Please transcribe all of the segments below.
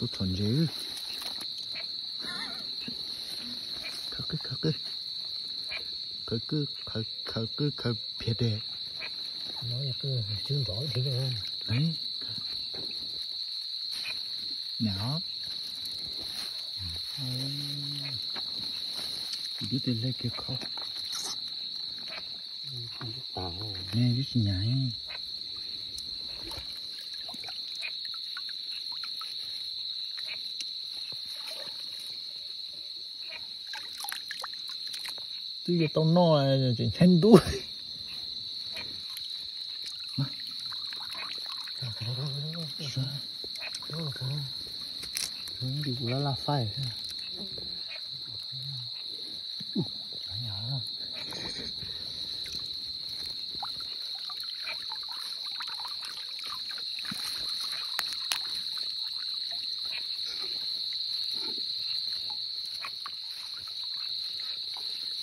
Tuaj txhom ntses. Khaws qwj, khaws qwj, khaws qwj, khaws qwj khaws phiav deg. Nyam os. Kuv twb tes hle kiag khau. Ne twb tsis nyam. Twb yuav tau noj tseem ntshaib ntub. Kuv laj laj faij.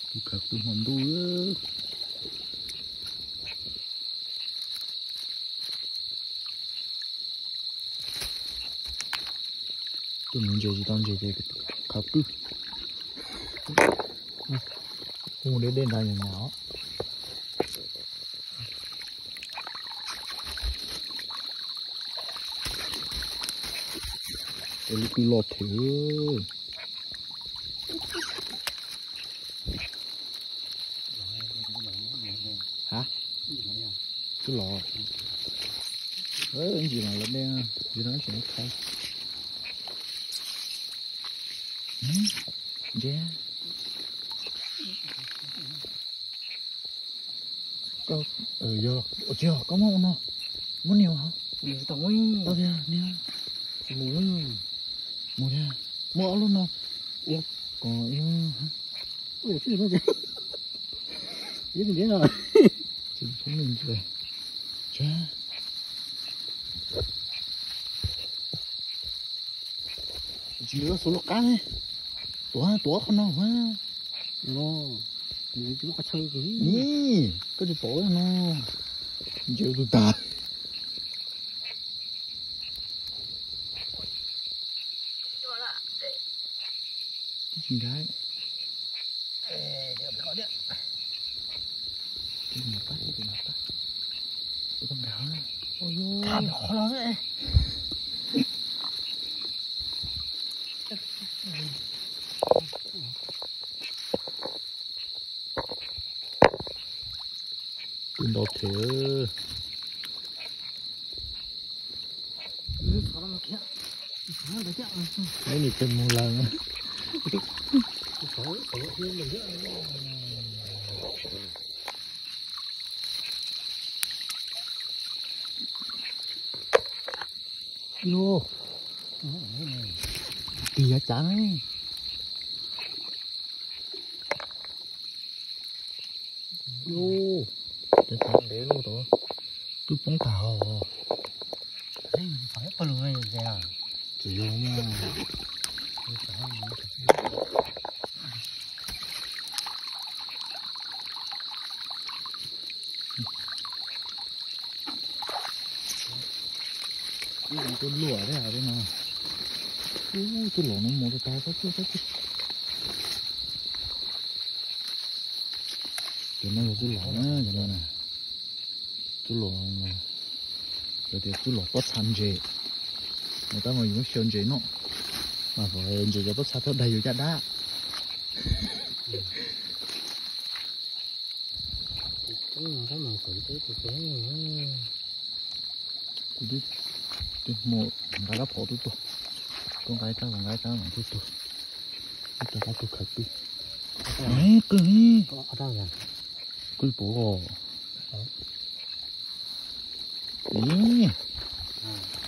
Kuv khaws kuv hmo ntuj. Tuaj nuv ntses tsis tau ntses ces khaws qwj. Hu deb deb nrad nyuam nyuam os. Es lub kwj loj thiab. Ha? Twb los. Ntsis mas los dej, ntsis no tseem khaws. Ntses. Koj, yog, tsis yog, koj muab ua no, muab nias hov. Tau tiag, nias. Mus thiab, muab ob lub no ua kom ib, ib txhob me ntsis, tsis muaj lub xu lub qab ne, tuav, tuav qhov no, no, koj tsis pom no, ntses tus tag. Tsis nrab. Kwj ntau thiab. Neb nim tes mus lawm. Tig yav cav ne. Cov txhav ntev loj tod, twb poob tag os. Tsis yog mas. Ib zoo tuaj luam thiab no. Ub, tuaj los no mus tau tau tau tau. Cov no yog tuaj los na, cov no na. Tuaj los, yog tias tuaj los pob txha ntses, no tab mas yus muab xyaw ntses no, mas kom ntses cov pob txha tau daig yus caj dab. Kuv twb, twb hmo nqa rab phom tuaj tuag, tuaj nqa ib rab, nqa ib rab mas tuaj tuag, ib rab tuaj khaws pib. Qwj, qwj puav os.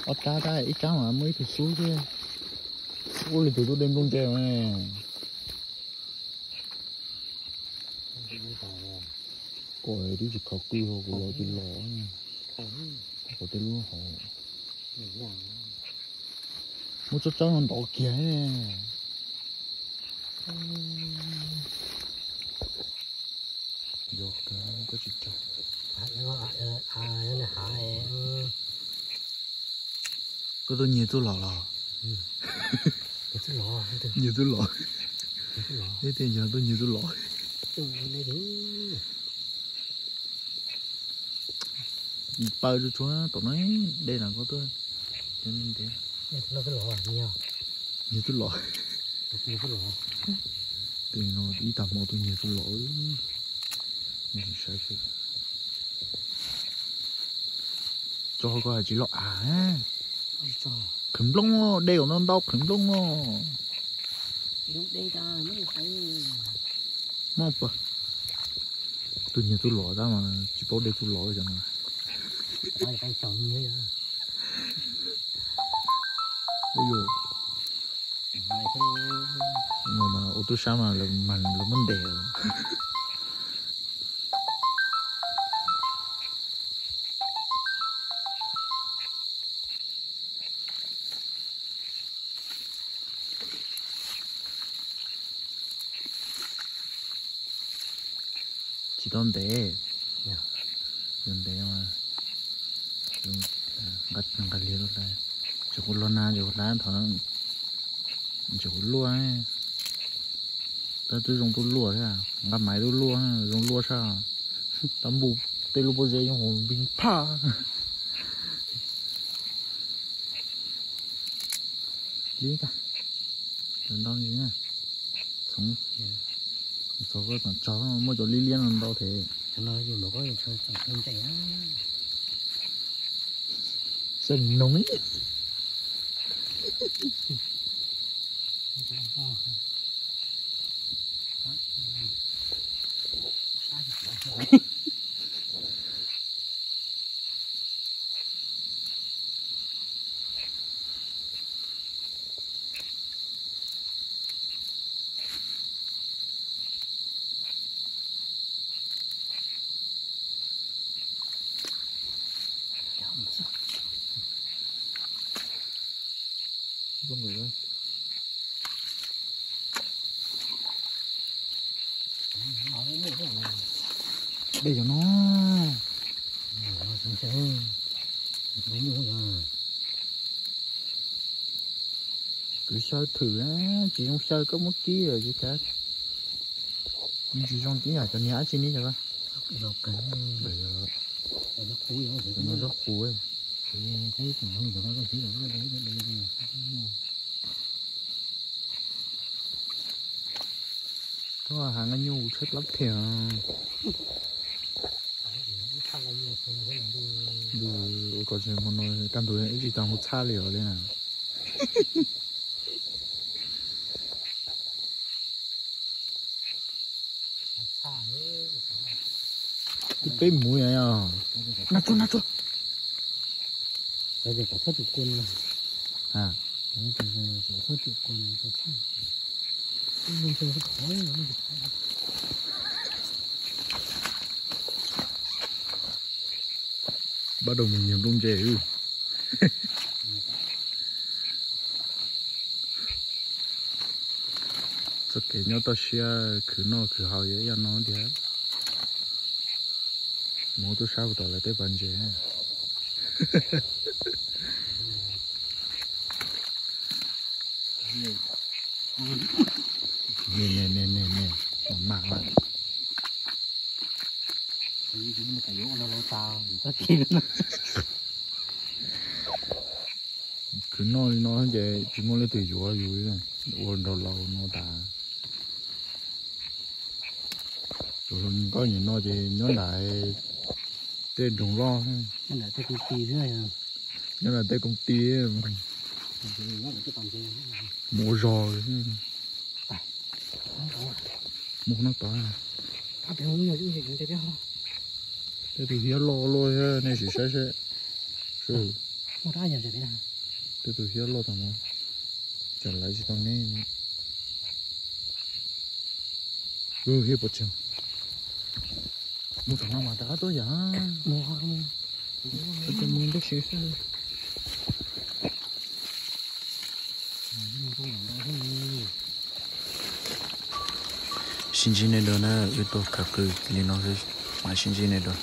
Ob rab, ib rab mas muaj ib tug xub xwb. Ua li tus tuaj de nplooj ntse mas. Kuv twb tsis khaws qwj, kuv los tsis los. Kuv tej lub hauv muab tsob tsob no ntov kiag. Yog koj tsis tso. Koj tuaj nyiag tuaj los los? Nyias twb los. Nyias twb los. Ib tias yog tuaj nyias twb los. Paw tsuag tsuag tom no, dej no koj tuaj. Nyias twb los. Tes no ib tag hmo tuaj nyias twb los. Saib seb. Tso koj hais tsis loj av. Qhwv nplooj, dej ntau ntau qhwv nplooj os. Mob pag. Tuaj nyias twb los tab mas tsis paub dej twb los cov no. Ua tub sab mas lawv muab ntes. Tsis tau ntev. Yog ntev mas nqa liag lub hlab. Tsis kuv los na, tsis kuv hlab thaum, tsis kuv luaj. Tab twb zoo tuaj luaj thiab, nqa maiv tuaj luaj, zoo luaj sab. Tab npuj tej lub pob zeb nyob hauv npig phaj. Li ntag, ntau ntsis na. Txhoov, txhoov koj tseem tso muaj cov liab liab no ntau thiab. Xav noog. Dej cov no. Kwv xyaw thwm, tsis zoo xyaw koj muab kib tsis kav. Tsis zoo tib yam cov niag dab tsi ni cov. Zaub qus. Koj has nqaij nyuj kuv tshaib plab thiab. Ntuj, ua koj tsis hmo no kaj ntug ib tsis tau mus txhab li os li na. Peb mus yom. Na tsuag, na tsuag. Bắt đầu mus nyiag nplooj ntse. Txoj kev nyob toj siab khwv noj khwv haus yog ib yam no tiag. Mus tub sab puas tom lawv tej pas ntses. Ne ne ne ne ne, mam mam lawm. Khwv noj li no ces tsis muaj leej twg yuav yus, ua nraug laus no tas. Tsuas hluas nkauj nim no ces nyob nram tej nroog loj, nyob nram tej koom ti, mus ua zog. Mus no tod. Tej tus hiab loj loj thiab, nej sim saib seb. Tej tus hiab loj tas no, tsam lawv tsis tau neb. Hiab pov tseg. Mus tom no mas rov qab tuaj yam. Mus ntej si xwb. Sib ntsib nej dua na, wb tuaj khaws qws li no xwb, mam sib ntsib nej dua.